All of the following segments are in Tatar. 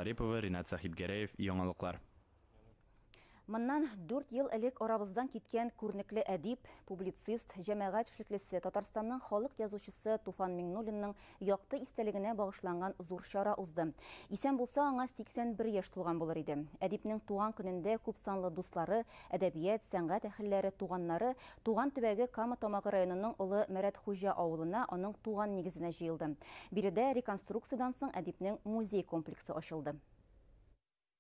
Шарипова, Ринат Сәхибгәрәев, Яңалыклар. Моннан 4 ел элек арабыздан киткән күренекле әдип, публицист, җәмәгать эшлеклесе, Татарстанның халык язучысы Туфан Миңнуллинның якты истәлегенә багышланган зур чара узды. Исән булса, аңа 81 яшь тулган булыр иде. Әдипнең туган көнендә күп санлы дуслары, әдәбият, сәнгать әһелләре, туганнары туган төбәге Кама Тамагы районының Олы Мәрәтхуҗа авылына аның туган нигезенә җыелды. Биредә реконструкциядән соң әдипнең музей комплексы ачылды.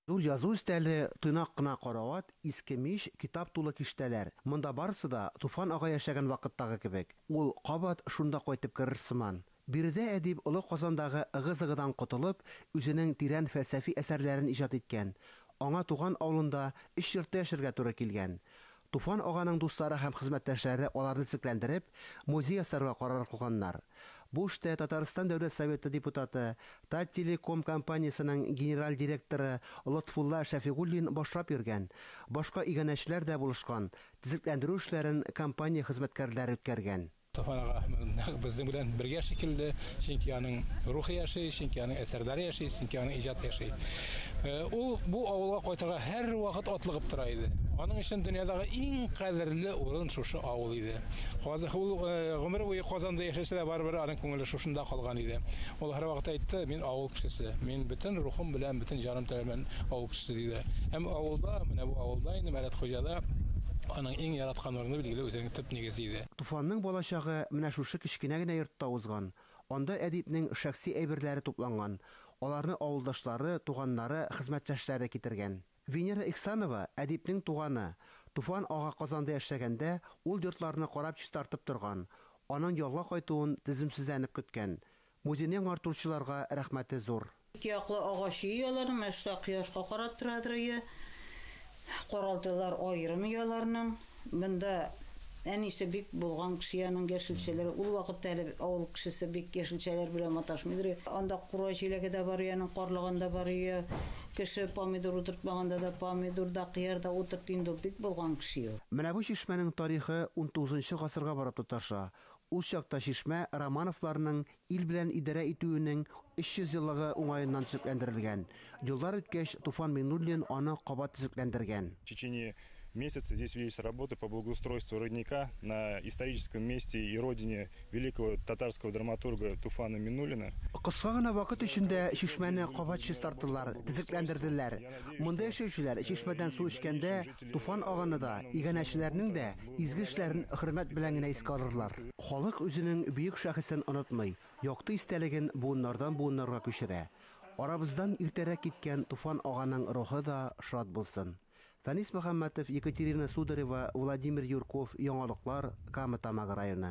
Зур язу өстәле, тыйнак кына карават, иске мич, китап тулы киштәләр. Монда барысы да Туфан ага яшәгән вакыттагы кебек. Ул кабат шунда кайтып керер сыман. Биредә әдип олы Казандагы ыгы-зыгыдан котылып, үзенең тирән фәлсәфи әсәрләрен иҗат иткән. Аңа туган авылында өч йортта яшәргә туры килгән. Туфан аганың дуслары һәм хезмәттәшләре аларны төзекләндереп, музей ясарга карар кылганнар. Бу эштә Татарстан Дәүләт Советы депутаты, Таттелеком компаниясенең генераль директоры Лотфулла Шәфигуллин башлап йөргән. Башка иганәчеләр дә булышкан, төзекләндерү эшләрен компания хезмәткәрләре үткәргән. Туфан ага нәкъ безнең белән бергә шикелле, чөнки аның рухы яши, чөнки аның әсәрләре яши, чөнки аның иҗаты яши. Ул бу авылга кайтырга һәрвакыт атлыгып тора иде. Аның өчен дөньядагы иң кадерле урын шушы авыл иде. Ул гомере буе Казанда яшәсә дә, барыбер аның күңеле шушында калган иде. Ул һәрвакыт әйтте, мин авыл кешесе, мин бөтен рухым белән, бөтен җаным белән авыл кешесе, диде. Һәм авылда, менә бу авылда инде, Мәрәтхуҗада аның иң яраткан урыны, билгеле, үзенең төп нигезе иде. Туфанның балачагы менә шушы кечкенә генә йортта узган. Анда әдипнең шәхси әйберләре тупланган. Аларны авылдашлары, туганнары, хезмәттәшләре китергән. Венера Ихсанова, әдипнең туганы. Туфан ага Казанда яшәгәндә, ул йортларны карап-чистартып торган. Аның ялга кайтуын түземсезләнеп көткән. Музейны яңартучыларга рәхмәте зур. Ике яклы агач өй аларның, менә шунда кояшка карап торадыр өе. Каралтылар аерым өй аларның. Монда әнисе бик булган кеше аның яшелчәләр. Ул вакытта әле авыл кешесе бик яшелчәләр белән маташмыйдыр. Анда кура җиләге дә бар аның, карлыган да бар өе. Кеше помидор утыртмаганда да помидор да, кыяр да утырт инде ул бик булган кеше ул. Менә бу чишмәнең тарихы унтугызынчы гасырга барып тоташа. Ул чакта чишмә Романовларның ил белән идарә итүенең 300 еллыгы уңаеннан төзекләндерелгән. Еллар үткәч, Туфан Миңнуллин аны кабат төзекләндергән. В течение месяца здесь велись работы по благоустройству родника на историческом месте и родине великого татарского драматурга Туфана Миннуллина. Кыска гына вакыт эчендә чишмәне кабат чистарттылар, төзекләндерделәр. Монда яшәүчеләр чишмәдән су эчкәндә Туфан аганы да, иганәчеләрнең дә изге эшләрен хөрмәт белән генә искә алырлар. Халык үзенең бөек шәхесен онытмый, якты истәлеген буыннардан буыннарга күчерә. Арабыздан иртәрәк киткән Туфан аганың рухы да шат булсын. Фәнис Мөхәммәтов, Екатерина Сударева, Владимир Юрков, Яңалыклар, Кама Тамагы районы.